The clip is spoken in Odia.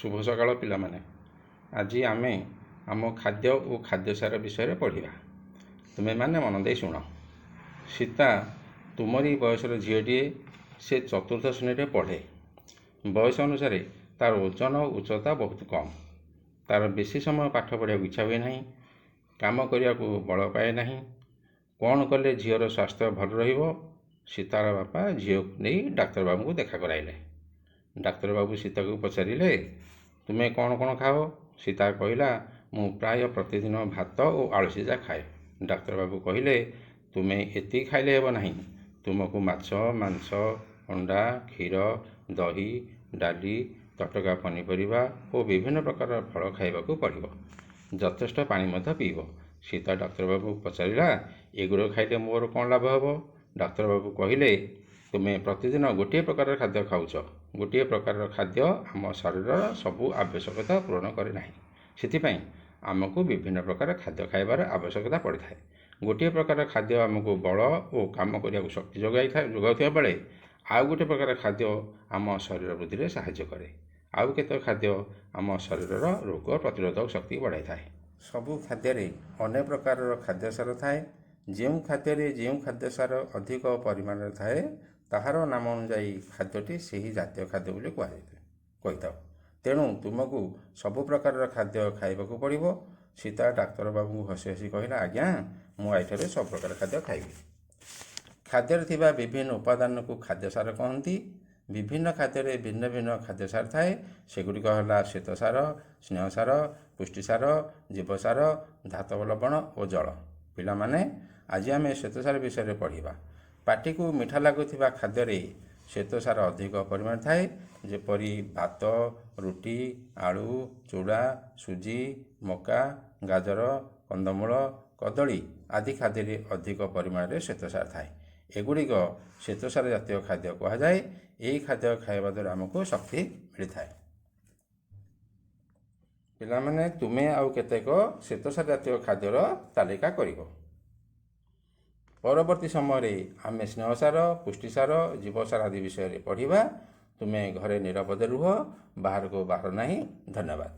ଶୁଭ ସକାଳ ପିଲାମାନେ। ଆଜି ଆମେ ଆମ ଖାଦ୍ୟ ଓ ଖାଦ୍ୟସାର ବିଷୟରେ ପଢ଼ିବା। ତୁମେମାନେ ମନ ଦେଇ ଶୁଣ। ସୀତା ତୁମରି ବୟସର ଝିଅଟିଏ। ସେ ଚତୁର୍ଥ ଶ୍ରେଣୀରେ ପଢ଼େ। ବୟସ ଅନୁସାରେ ତା'ର ଓଜନ ଓ ଉଚ୍ଚତା ବହୁତ କମ୍। ତା'ର ବେଶୀ ସମୟ ପାଠ ପଢ଼ିବାକୁ ଇଚ୍ଛା ହୁଏ ନାହିଁ। କାମ କରିବାକୁ ବଳ ପାଏ ନାହିଁ। କ'ଣ କଲେ ଝିଅର ସ୍ୱାସ୍ଥ୍ୟ ଭଲ ରହିବ? ସୀତାର ବାପା ଝିଅକୁ ନେଇ ଡାକ୍ତରବାବୁଙ୍କୁ ଦେଖା କରାଇଲେ। ଡାକ୍ତରବାବୁ ସୀତାକୁ ପଚାରିଲେ, ତୁମେ କ'ଣ କ'ଣ ଖାଅ? ସୀତା କହିଲା, ମୁଁ ପ୍ରାୟ ପ୍ରତିଦିନ ଭାତ ଓ ଆଳୁ ସିଝା ଖାଏ। ଡାକ୍ତରବାବୁ କହିଲେ, ତୁମେ ଏତିକି ଖାଇଲେ ହେବ ନାହିଁ। ତୁମକୁ ମାଛ, ମାଂସ, ଅଣ୍ଡା, କ୍ଷୀର, ଦହି, ଡାଲି, ତଟକା ପନିପରିବା ଓ ବିଭିନ୍ନ ପ୍ରକାରର ଫଳ ଖାଇବାକୁ ପଡ଼ିବ। ଯଥେଷ୍ଟ ପାଣି ମଧ୍ୟ ପିଇବ। ସୀତା ଡାକ୍ତରବାବୁଙ୍କୁ ପଚାରିଲା, ଏଗୁଡ଼ିକ ଖାଇଲେ ମୋର କ'ଣ ଲାଭ ହେବ? ଡାକ୍ତରବାବୁ କହିଲେ, ତୁମେ ପ୍ରତିଦିନ ଗୋଟିଏ ପ୍ରକାରର ଖାଦ୍ୟ ଖାଉଛ। ଗୋଟିଏ ପ୍ରକାରର ଖାଦ୍ୟ ଆମ ଶରୀରର ସବୁ ଆବଶ୍ୟକତା ପୂରଣ କରେ ନାହିଁ। ସେଥିପାଇଁ ଆମକୁ ବିଭିନ୍ନ ପ୍ରକାର ଖାଦ୍ୟ ଖାଇବାର ଆବଶ୍ୟକତା ପଡ଼ିଥାଏ। ଗୋଟିଏ ପ୍ରକାର ଖାଦ୍ୟ ଆମକୁ ବଳ ଓ କାମ କରିବାକୁ ଶକ୍ତି ଯୋଗାଉଥିବା ବେଳେ ଆଉ ଗୋଟିଏ ପ୍ରକାର ଖାଦ୍ୟ ଆମ ଶରୀର ବୃଦ୍ଧିରେ ସାହାଯ୍ୟ କରେ। ଆଉ କେତେକ ଖାଦ୍ୟ ଆମ ଶରୀରର ରୋଗ ପ୍ରତିରୋଧକ ଶକ୍ତି ବଢ଼ାଇଥାଏ। ସବୁ ଖାଦ୍ୟରେ ଅନେକ ପ୍ରକାରର ଖାଦ୍ୟସାର ଥାଏ। ଯେଉଁ ଖାଦ୍ୟରେ ଯେଉଁ ଖାଦ୍ୟସାର ଅଧିକ ପରିମାଣରେ ଥାଏ, ତାହାର ନାମ ଅନୁଯାୟୀ ଖାଦ୍ୟଟି ସେହି ଜାତୀୟ ଖାଦ୍ୟ ବୋଲି କୁହାଯାଇଥାଏ କହିଥାଉ। ତେଣୁ ତୁମକୁ ସବୁ ପ୍ରକାରର ଖାଦ୍ୟ ଖାଇବାକୁ ପଡ଼ିବ। ସୀତା ଡାକ୍ତରବାବୁଙ୍କୁ ହସି ହସି କହିଲା, ଆଜ୍ଞା, ମୁଁ ଆଜିଠାରୁ ସବୁ ପ୍ରକାର ଖାଦ୍ୟ ଖାଇବି। ଖାଦ୍ୟରେ ଥିବା ବିଭିନ୍ନ ଉପାଦାନକୁ ଖାଦ୍ୟସାର କହନ୍ତି। ବିଭିନ୍ନ ଖାଦ୍ୟରେ ଭିନ୍ନ ଭିନ୍ନ ଖାଦ୍ୟସାର ଥାଏ। ସେଗୁଡ଼ିକ ହେଲା ଶ୍ୱେତସାର, ସ୍ନେହସାର, ପୁଷ୍ଟିସାର, ଜୀବସାର, ଧାତବ ଲବଣ ଓ ଜଳ। ପିଲାମାନେ, ଆଜି ଆମେ ଶ୍ୱେତସାର ବିଷୟରେ ପଢ଼ିବା। ପାଟିକୁ ମିଠା ଲାଗୁଥିବା ଖାଦ୍ୟରେ ଶ୍ୱେତସାର ଅଧିକ ପରିମାଣ ଥାଏ, ଯେପରି ଭାତ, ରୁଟି, ଆଳୁ, ଚୁଡ଼ା, ସୁଜି, ମକା, ଗାଜର, କନ୍ଦମୂଳ, କଦଳୀ ଆଦି ଖାଦ୍ୟରେ ଅଧିକ ପରିମାଣରେ ଶ୍ୱେତସାର ଥାଏ। ଏଗୁଡ଼ିକ ଶ୍ୱେତସାର ଜାତୀୟ ଖାଦ୍ୟ କୁହାଯାଏ। ଏହି ଖାଦ୍ୟ ଖାଇବା ଦ୍ୱାରା ଆମକୁ ଶକ୍ତି ମିଳିଥାଏ। ପିଲାମାନେ, ତୁମେ ଆଉ କେତେକ ଶ୍ୱେତସାର ଜାତୀୟ ଖାଦ୍ୟର ତାଲିକା କରିବ। ପରବର୍ତ୍ତୀ ସମୟରେ ଆମେ ସ୍ନେହସାର, ପୁଷ୍ଟିସାର, ଜୀବସାର ଆଦି ବିଷୟରେ ପଢ଼ିବା। ତୁମେ ଘରେ ନିରାପଦରେ ରୁହ, ବାହାରକୁ ବାହାର ନାହିଁ। ଧନ୍ୟବାଦ।